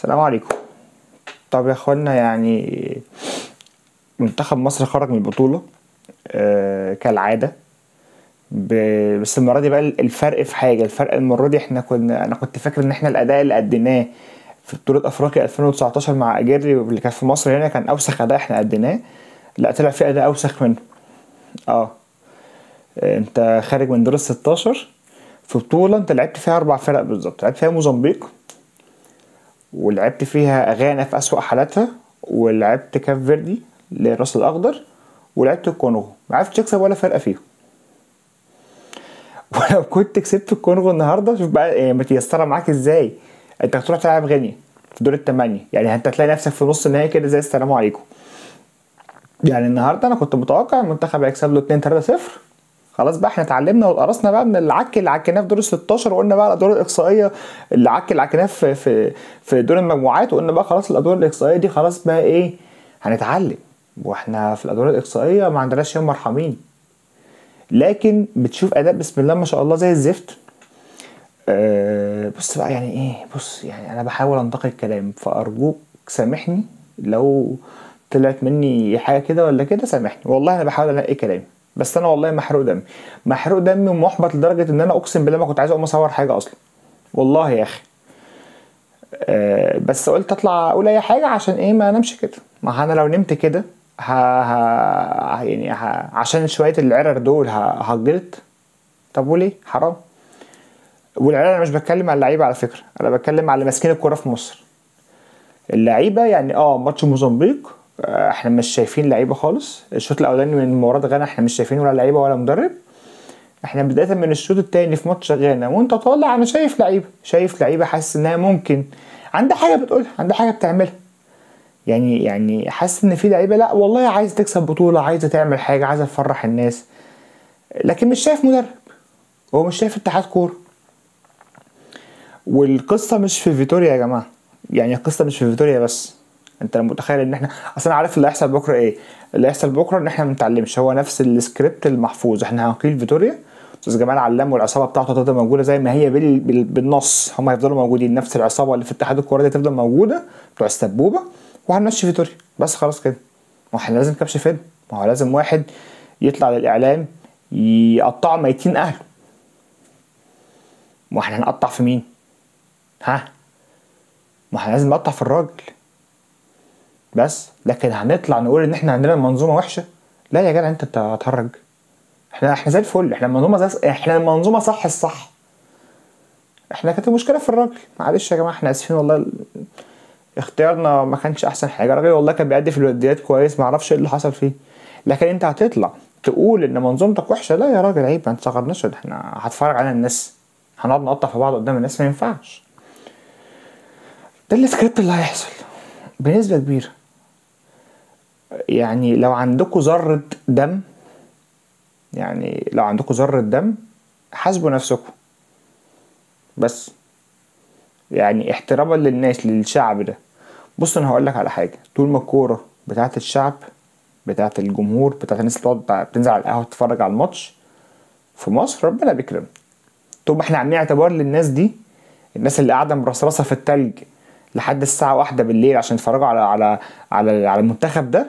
السلام عليكم. طب يا اخوانا، يعني منتخب مصر خرج من البطولة كالعادة، بس المرة دي بقى الفرق في حاجة. الفرق المرة دي احنا انا كنت فاكر ان احنا الاداء اللي أديناه في بطولة افريقيا 2019 مع اجيري اللي كان في مصر هنا كان اوسخ اداء احنا أديناه. لا، طلع في اداء اوسخ منه. انت خارج من دور ال 16 في بطولة انت لعبت فيها 4 فرق بالظبط. لعبت فيها موزمبيق، ولعبت فيها غانا في أسوأ حالاتها، ولعبت كاب فيردي للراس الأخضر، ولعبت الكونغو. ما عرفتش تكسب ولا فرقة فيهم. ولو كنت كسبت الكونغو النهارده، شوف بقى يعني متيسرة معاك ازاي. انت هتروح تلعب غينيا في دور الثمانية، يعني انت هتلاقي نفسك في نص النهائي كده زي السلام عليكم. يعني النهارده انا كنت متوقع المنتخب هيكسب له 2-3-0. خلاص بقى احنا اتعلمنا واتقرصنا بقى من العك اللي عكناه في دور ال 16، وقلنا بقى الادوار الاقصائية اللي عك اللي عكناه في دور المجموعات، وقلنا بقى خلاص الادوار الاقصائية دي خلاص بقى ايه، هنتعلم، واحنا في الادوار الاقصائية ما عندناش يوم مرحمين. لكن بتشوف اداء بسم الله ما شاء الله زي الزفت. بص بقى يعني ايه، بص يعني انا بحاول انتقي الكلام، فارجوك سامحني لو طلعت مني حاجة كده ولا كده، سامحني والله انا بحاول انقي كلامي، بس انا والله محروق دمي، محروق دمي ومحبط لدرجة ان انا اقسم بالله ما كنت عايز اقوم اصور حاجة اصلا والله يا اخي. بس قلت اطلع اقول اي حاجة عشان ايه، ما انامش كده. ما انا لو نمت كده يعني عشان شوية العرر دول هجلط. طب وليه؟ حرام. والعرر انا مش بتكلم على اللعيبة على فكرة، انا بتكلم على اللي ماسكين الكورة في مصر. اللعيبة يعني ماتش موزمبيق احنا مش شايفين لعيبة خالص. الشوط الاولاني من مباراة غانا احنا مش شايفين ولا لعيبة ولا مدرب. احنا بداية من الشوط الثاني في ماتش غانا وانت طالع انا شايف لعيبة، شايف لعيبة حاسس انها ممكن عندها حاجة بتقولها، عندها حاجة بتعملها. يعني حاسس ان في لعيبة لا والله عايزه تكسب بطوله، عايزه تعمل حاجة، عايزه تفرح الناس، لكن مش شايف مدرب، هو مش شايف اتحاد كورة. والقصه مش في فيتوريا يا جماعة، يعني القصة مش في فيتوريا بس. انت متخيل ان احنا اصلا عارف اللي هيحصل بكره ايه؟ اللي هيحصل بكره ان احنا ما بنتعلمش، هو نفس السكريبت المحفوظ. احنا هنقيل فيتوريا، استاذ جمال علام والعصابه بتاعته هتفضل موجودة زي ما هي بالنص، هم هيفضلوا موجودين، نفس العصابة اللي في اتحاد الكورة دي هتفضل موجودة بتوع السبوبه، وهنمشي فيتوريا بس خلاص كده. ما احنا لازم كبش فيلم، ما هو لازم واحد يطلع للاعلام يقطعوا ميتين اهله. ما احنا هنقطع في مين؟ ها؟ ما احنا لازم نقطع في الراجل بس. لكن هنطلع نقول ان احنا عندنا منظومة وحشة؟ لا يا جدع، انت هتهرج. احنا زي الفل، احنا المنظومة زي احنا المنظومة صح الصح. احنا كانت المشكلة في الراجل، معلش يا جماعة احنا اسفين والله، اختيارنا ما كانش احسن حاجة. الراجل والله كان بيأدي في الوديات كويس، ما اعرفش ايه اللي حصل فيه. لكن انت هتطلع تقول ان منظومتك وحشة؟ لا يا راجل عيب، ما تصغرناش، احنا هتفرج على الناس، هنقعد نقطع في بعض قدام الناس، ما ينفعش. ده السكريبت اللي هيحصل بنسبة كبيرة. يعني لو عندكم ذرة دم، يعني لو عندكم ذرة دم حاسبوا نفسكم بس، يعني احتراما للناس، للشعب ده. بص انا هقول لك على حاجة، طول ما الكورة بتاعة الشعب، بتاعة الجمهور، بتاعة الناس اللي بتقعد بتنزل على القهوة تتفرج على الماتش في مصر، ربنا بيكرمنا. طول ما احنا عاملين اعتبار للناس دي، الناس اللي قاعدة مرصرصة في التلج لحد الساعة 1 بالليل عشان يتفرجوا على على على على المنتخب ده،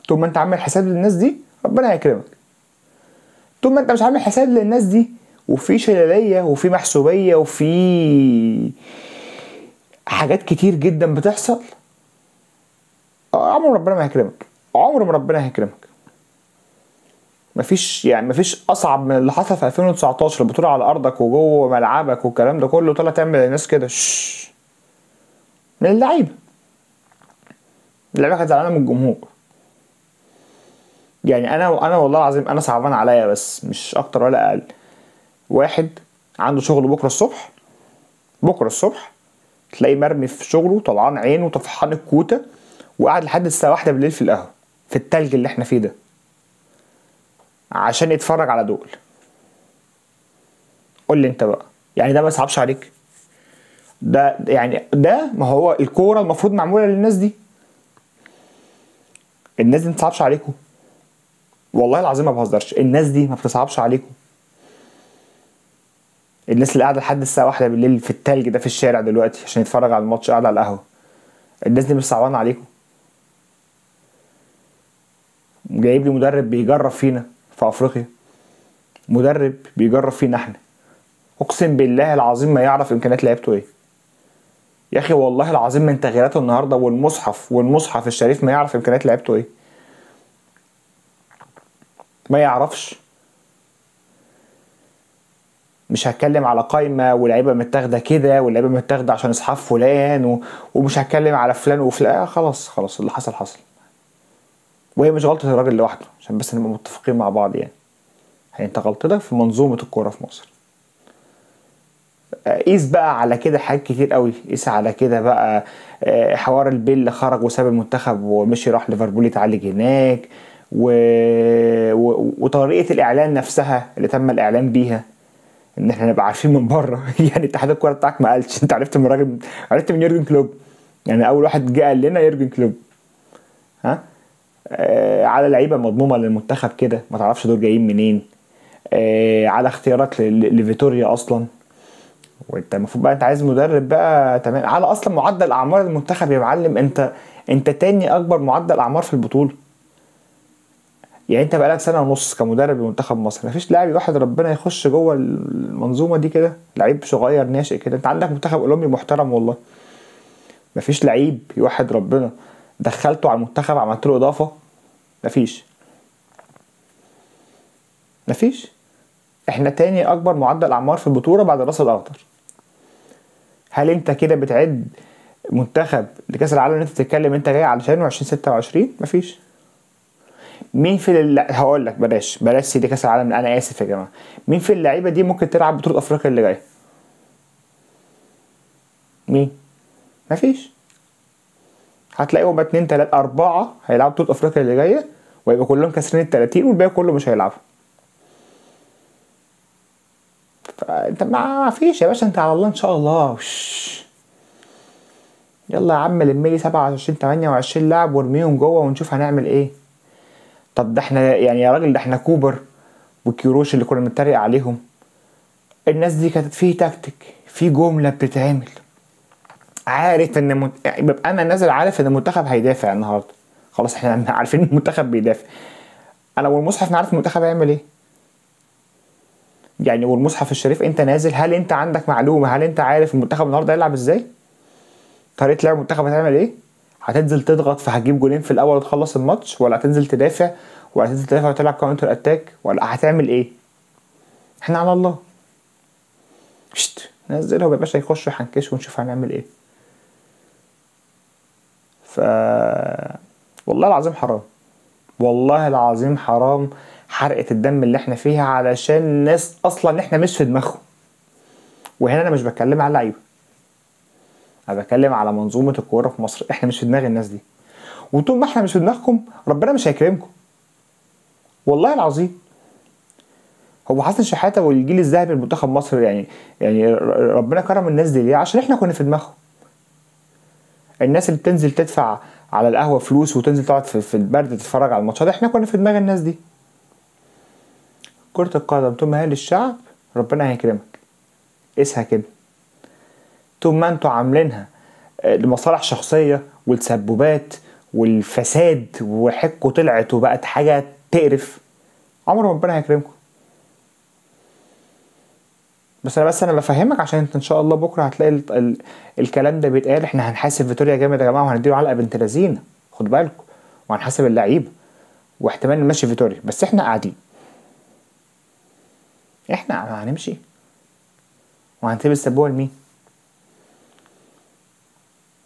طول ما انت عامل حساب للناس دي ربنا هيكرمك. طول ما انت مش عامل حساب للناس دي، وفي شلالية وفي محسوبية وفي حاجات كتير جدا بتحصل، عمر ربنا ما هيكرمك، عمر ما ربنا هيكرمك. مفيش يعني مفيش اصعب من اللي حصل في 2019، البطولة على ارضك وجوه ملعبك والكلام ده كله، طلع تعمل للناس كده من اللعيبة. اللعيبة كانت زعلانة من الجمهور. يعني انا والله العظيم انا صعبان عليا، بس مش اكتر ولا اقل. واحد عنده شغل بكره الصبح، بكره الصبح تلاقيه مرمي في شغله، طلعان عينه وطفحان الكوته، وقاعد لحد الساعة 1 بالليل في القهوة في التلج اللي احنا فيه ده عشان يتفرج على دول. قول لي انت بقى، يعني ده ما يصعبش عليك؟ ده يعني ده ما هو الكورة المفروض معمولة للناس دي. الناس دي ما تصعبش عليكم، والله العظيم ما بهزرش، الناس دي ما بتصعبش عليكم. الناس اللي قاعدة لحد الساعة 1 بالليل في التلج ده في الشارع دلوقتي عشان يتفرج على الماتش، قاعدة على القهوة، الناس دي مش صعبانه عليكم؟ جايب لي مدرب بيجرب فينا في افريقيا، مدرب بيجرب فينا احنا، اقسم بالله العظيم ما يعرف امكانيات لعيبته ايه. يا اخي والله العظيم من تغييراته النهارده والمصحف، والمصحف الشريف ما يعرف امكانيات لعيبته ايه، ما يعرفش. مش هتكلم على قايمة ولاعيبه متاخده كده ولاعيبه متاخده عشان اصحاب فلان ومش هتكلم على فلان وفلان، خلاص خلاص اللي حصل حصل، وهي مش غلطه الراجل لوحده عشان بس نبقى متفقين مع بعض. يعني انت غلطتك في منظومة الكورة في مصر. قيس بقى على كده حاجات كتير قوي، قيس على كده بقى حوار البيل اللي خرج وساب المنتخب ومشي راح ليفربول يتعالج هناك، وطريقه الاعلان نفسها اللي تم الاعلان بيها ان احنا نبقى عارفين من بره. يعني اتحاد الكورة بتاعك ما قالش، انت عرفت من الراجل، عرفت من يورجن كلوب، يعني اول واحد جه قال لنا يورجن كلوب. ها على لعيبة مضمومة للمنتخب كده ما تعرفش دول جايين منين، على اختيارات لفيتوريا اصلا، وانت المفروض بقى انت عايز مدرب بقى تمام، على اصلا معدل اعمار المنتخب يا معلم، انت تاني اكبر معدل اعمار في البطولة. يعني انت بقالك سنة ونص كمدرب لمنتخب مصر مفيش لاعب واحد ربنا يخش جوه المنظومة دي كده، لعيب صغير ناشئ كده. انت عندك منتخب اولمبي محترم والله، مفيش لعيب يوحد ربنا دخلته على المنتخب عملت له اضافه، مفيش. احنا تاني اكبر معدل اعمار في البطولة بعد الراس الاخضر. هل انت كده بتعد منتخب لكاس العالم اللي انت بتتكلم انت جاي علشانه 2026؟ مفيش. مين في هقول لك بلاش سيدي كاس العالم، انا اسف يا جماعة، مين في اللعيبة دي ممكن تلعب بطوله افريقيا اللي جاية؟ مين؟ مفيش. هتلاقيهم 2 3 4 هيلعبوا بطوله افريقيا اللي جاية ويبقى كلهم كاسرين ال 30 والباقي كله مش هيلعبوا. فانت ما فيش يا باشا، انت على الله ان شاء الله. يلا يا عم لم لي 27 28 لاعب وارميهم جوه ونشوف هنعمل ايه. طب ده احنا يعني يا راجل، ده احنا كوبر وكيروش اللي كنا بنتريق عليهم، الناس دي كانت فيه تكتيك، في جملة بتتعمل، عارف ان ببقى انا نازل عارف ان المنتخب هيدافع النهارده، خلاص احنا عارفين المنتخب بيدافع. انا والمصحف عارف المنتخب هيعمل ايه. يعني والمصحف الشريف انت نازل، هل انت عندك معلومة؟ هل انت عارف المنتخب النهارده هيلعب ازاي؟ طريقه لعب المنتخب هتعمل ايه؟ هتنزل تضغط فهتجيب جولين في الاول وتخلص الماتش، ولا هتنزل تدافع، ولا هتنزل تدافع وتلعب counter attack، ولا هتعمل ايه؟ احنا على الله. شت نزلهم يا باشا يخشوا يحنكشوا ونشوف هنعمل ايه. ف والله العظيم حرام، والله العظيم حرام حرقة الدم اللي احنا فيها علشان الناس اصلا احنا مش في دماغهم. وهنا انا مش بتكلم على اللعيبة، انا بتكلم على منظومة الكورة في مصر، احنا مش في دماغ الناس دي. وطول ما احنا مش في دماغكم ربنا مش هيكرمكم والله العظيم. هو حسن شحاته والجيل الذهبي لمنتخب مصر يعني ربنا كرم الناس دي ليه؟ عشان احنا كنا في دماغهم. الناس اللي بتنزل تدفع على القهوة فلوس وتنزل تقعد في البرد تتفرج على الماتشات، احنا كنا في دماغ الناس دي. كرة القدم طول ما هي للشعب ربنا هيكرمك، قيسها كده. طول ما انتوا عاملينها لمصالح شخصية والتسببات والفساد وحكوا طلعت وبقت حاجة تقرف، عمر ربنا هيكرمكم. بس انا بفهمك عشان انت ان شاء الله بكره هتلاقي الكلام ده بيتقال. احنا هنحاسب فيتوريا جامد يا جماعة، وهنديله علقه بنت لذينه، خد بالكم، وهنحاسب اللعيبة، واحتمال نمشي فيتوريا، بس احنا قاعدين، احنا هنمشي وهنسيب السبوه لمين؟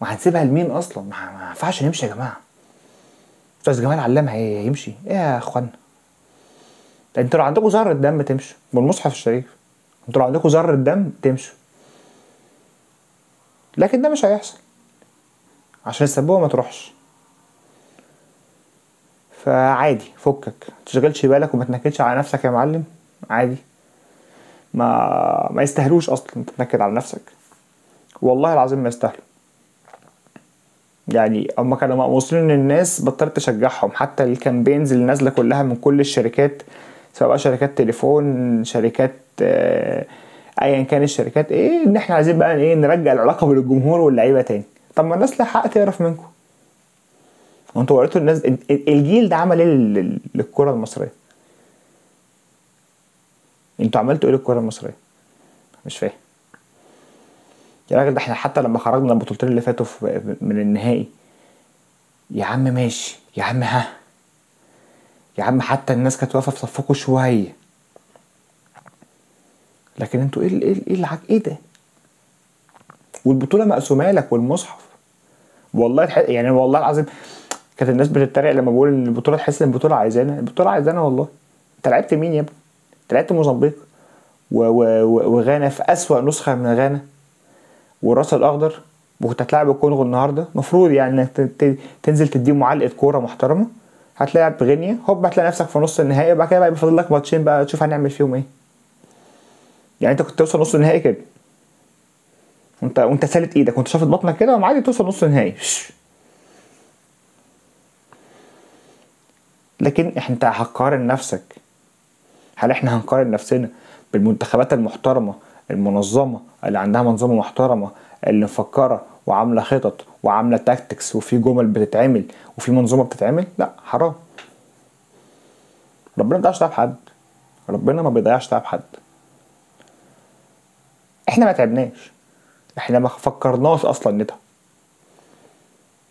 وهنسيبها لمين اصلا؟ ما ينفعش نمشي يا جماعة. استاذ جمال علام هيمشي ايه يا اخوانا؟ ده انتوا لو عندكم ذره دم تمشوا بالمصحف الشريف، انتوا لو عندكم ذره دم تمشوا، لكن ده مش هيحصل عشان السبوه ما تروحش. فعادي فكك، ما تشغلش بالك وما تنكدش على نفسك يا معلم، عادي، ما يستاهلوش اصلا تتنكد على نفسك، والله العظيم ما يستاهلوا. يعني هما كانوا مقموصين ان الناس بطلت تشجعهم، حتى ال campaigns اللي نازله كلها من كل الشركات، سواء بقى شركات تليفون، شركات ايا كان الشركات ايه، ان احنا عايزين بقى ايه، نرجع العلاقة بالجمهور واللعيبة تاني. طب ما الناس لها حق تعرف منكم. وانتوا وريتوا الناس الجيل ده عمل ايه للكرة المصرية؟ انتوا عملتوا ايه للكرة المصرية؟ مش فاهم يا راجل. ده احنا حتى لما خرجنا البطولتين اللي فاتوا من النهائي يا عم ماشي يا عم، ها يا عم، حتى الناس كانت واقفة في صفكم شوية، لكن انتوا ايه ايه ايه ايه ده؟ والبطوله مقسومة لك والمصحف والله يعني والله العظيم كانت الناس بتتريق لما بقول ان البطولة، تحس ان البطولة عايزانا، البطولة عايزانا والله. انت لعبت مين يا ابني؟ انت لعبت موزمبيق وغانا في اسوأ نسخه من غانا والراس الاخضر، وكنت هتلاعب الكونغو النهارده، المفروض يعني انك تنزل تديهم معلقه كورة محترمه، هتلاعب غينيا، هوب هتلاقي نفسك في نص النهائي، وبعد كده بقى يبقى فاضل لك ماتشين بقى تشوف هنعمل فيهم ايه. يعني انت كنت توصل نص النهائي كده وانت سالت ايدك وانت شافط بطنك كده وعادي توصل نص النهائي. لكن انت هتقارن نفسك، هل احنا هنقارن نفسنا بالمنتخبات المحترمة المنظمة اللي عندها منظومة محترمه اللي مفكرة وعامله خطط وعامله tactics وفي جمل بتتعمل وفي منظومة بتتعمل؟ لا حرام. ربنا ما بيضيعش تعب حد، ربنا ما بيضيعش تعب حد. احنا ما تعبناش، احنا ما فكرناش اصلا نتعب.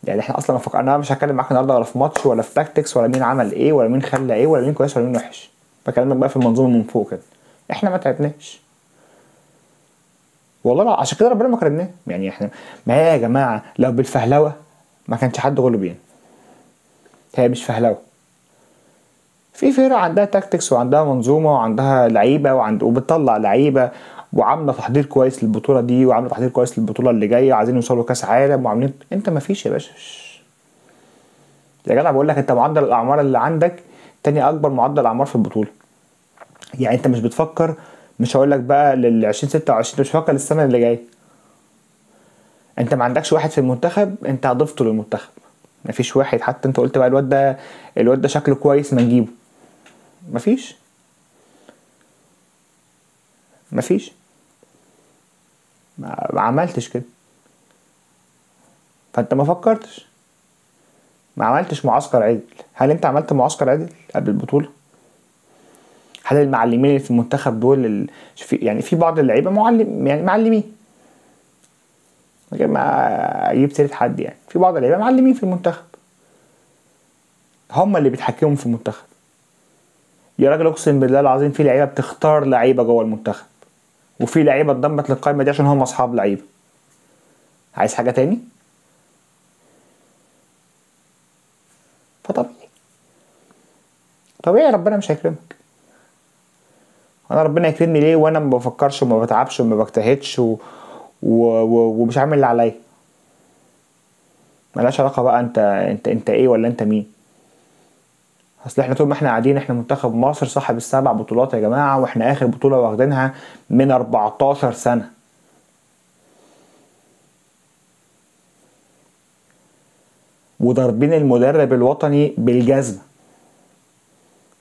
يعني احنا اصلا ما فكرنا. انا مش هتكلم معاك النهارده ولا في ماتش ولا في tactics ولا مين عمل ايه ولا مين خلى ايه ولا مين كويس ولا مين وحش، بكلمك بقى في المنظومة من فوق كده. احنا ما تعبناش والله، عشان كده ربنا ما كرمناه. يعني احنا ما هي يا جماعة لو بالفهلوه ما كانش حد غلب، يعني هي مش فهلوه. في فرق عندها tactics وعندها منظومة وعندها لعيبة وبتطلع لعيبة وعامله تحضير كويس للبطولة دي وعامله تحضير كويس للبطولة اللي جاية وعايزين يوصلوا كاس عالم وعاملين. انت ما فيش يا باشا يا جدع. بقول لك انت معدل الاعمار اللي عندك تاني اكبر معدل اعمار في البطولة. يعني انت مش بتفكر، مش هقول لك بقى لل 2026، مش بتفكر للسنة اللي جاية. انت ما عندكش واحد في المنتخب انت اضفته للمنتخب، ما فيش واحد حتى انت قلت بقى الواد ده، الواد ده شكله كويس ما نجيبه، ما فيش، ما فيش، ما عملتش كده. فانت ما فكرتش، ما عملتش معسكر عدل. هل انت عملت معسكر عدل قبل البطولة؟ هل المعلمين اللي في المنتخب دول يعني في بعض اللعيبة معلم، يعني معلمين من غير ما اجيب سيره حد، يعني في بعض اللعيبة معلمين في المنتخب، هم اللي بيتحكموا في المنتخب. يا راجل اقسم بالله العظيم في لعيبة بتختار لعيبة جوه المنتخب، وفي لعيبة اتضمت للقائمه دي عشان هم اصحاب لعيبة. عايز حاجة تاني؟ فطبيعي طبيعي ربنا مش هيكرمك. انا ربنا يكرمني ليه وانا ما بفكرش وما بتعبش وما بجتهدش ومش عامل اللي عليا؟ ملهاش علاقة بقى انت انت انت ايه ولا انت مين. اصل احنا طول ما احنا قاعدين احنا منتخب مصر صاحب ال7 بطولات يا جماعة، واحنا اخر بطوله واخدينها من 14 سنة. وضاربين المدرب الوطني بالجزمه.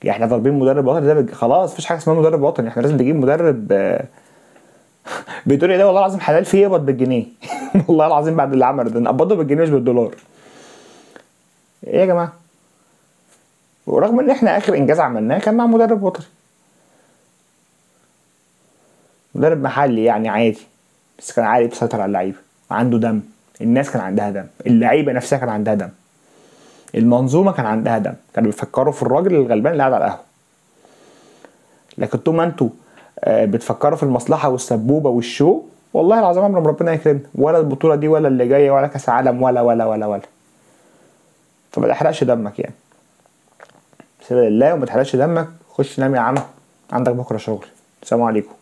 يعني احنا ضاربين مدرب وطني ده خلاص مفيش حاجة اسمها مدرب وطني، احنا لازم نجيب مدرب بيقول ايه ده والله العظيم حلال فيه يقبض بالجنيه والله العظيم بعد اللي عمله ده نقبضه بالجنيه مش بالدولار. ايه يا جماعة؟ ورغم ان احنا اخر انجاز عملناه كان مع مدرب وطني، مدرب محلي يعني عادي، بس كان عادي بيسيطر على اللعيبة، عنده دم، الناس كان عندها دم، اللعيبة نفسها كان عندها دم، المنظومة كان عندها دم، كانوا بيفكروا في الراجل الغلبان اللي قاعد على القهوة. لكن طول ما انتوا بتفكروا في المصلحة والسبوبه والشو، والله العظيم عمر ما ربنا يكرمنا، ولا البطولة دي ولا اللي جاية ولا كاس عالم ولا ولا ولا ولا. فما تحرقش دمك يعني، سيب لله وما تحرقش دمك، خش نام يا عم، عندك بكره شغل. السلام عليكم.